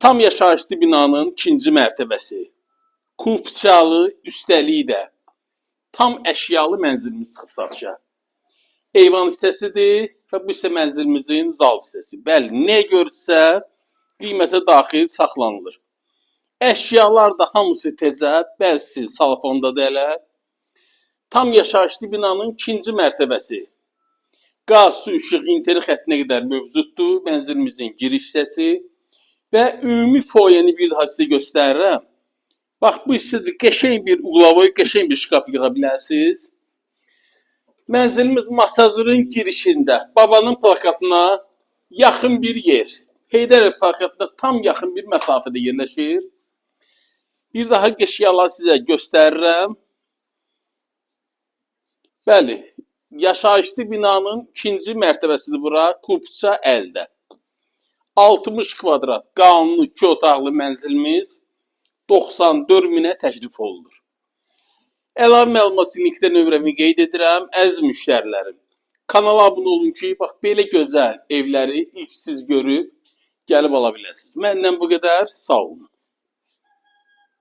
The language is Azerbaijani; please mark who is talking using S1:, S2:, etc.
S1: Tam yaşayışlı binanın ikinci mərtəbəsi. Kupçalı, üstəlik də tam əşyalı mənzilimiz çıxıb satışa. Eyvan hissəsidir və bu isə mənzilimizin zal hissəsi. Bəli, nə görsə qiymətə daxil saxlanılır. Əşyalar da hamısı təzə, bəzisi salofondadır hələ. Tam yaşayışlı binanın ikinci mərtəbəsi. Qaz, su, işıq, internet xəttinə qədər mövcuddur. Mənzilimizin giriş hissəsi və ümumi foyeni bir daha sizə göstərirəm. Bax, bu hissədə qəşəng bir угловой, qəşəng bir şkaf yığa bilərsiniz. Mənzilimiz Masazırın girişində, babanın plakatına yaxın bir yer. Heydərov plakatına tam yaxın bir məsafədə yerləşir. Bir daha əşyaları sizə göstərirəm. Bəli, yaşayışlı binanın ikinci mərtəbəsidir bura, kupça əldə. 60 kvadrat qanuni iki otaqlı mənzilimiz 94 minə təklif olunur. Əlavə məlumat üçün linkdə nömrəmi qeyd edirəm. Əziz müştərilərim, kanala abunə olun ki, bax belə gözəl evləri ilk siz görüb gəlib ala biləsiniz. Məndən bu qədər. Sağ olun.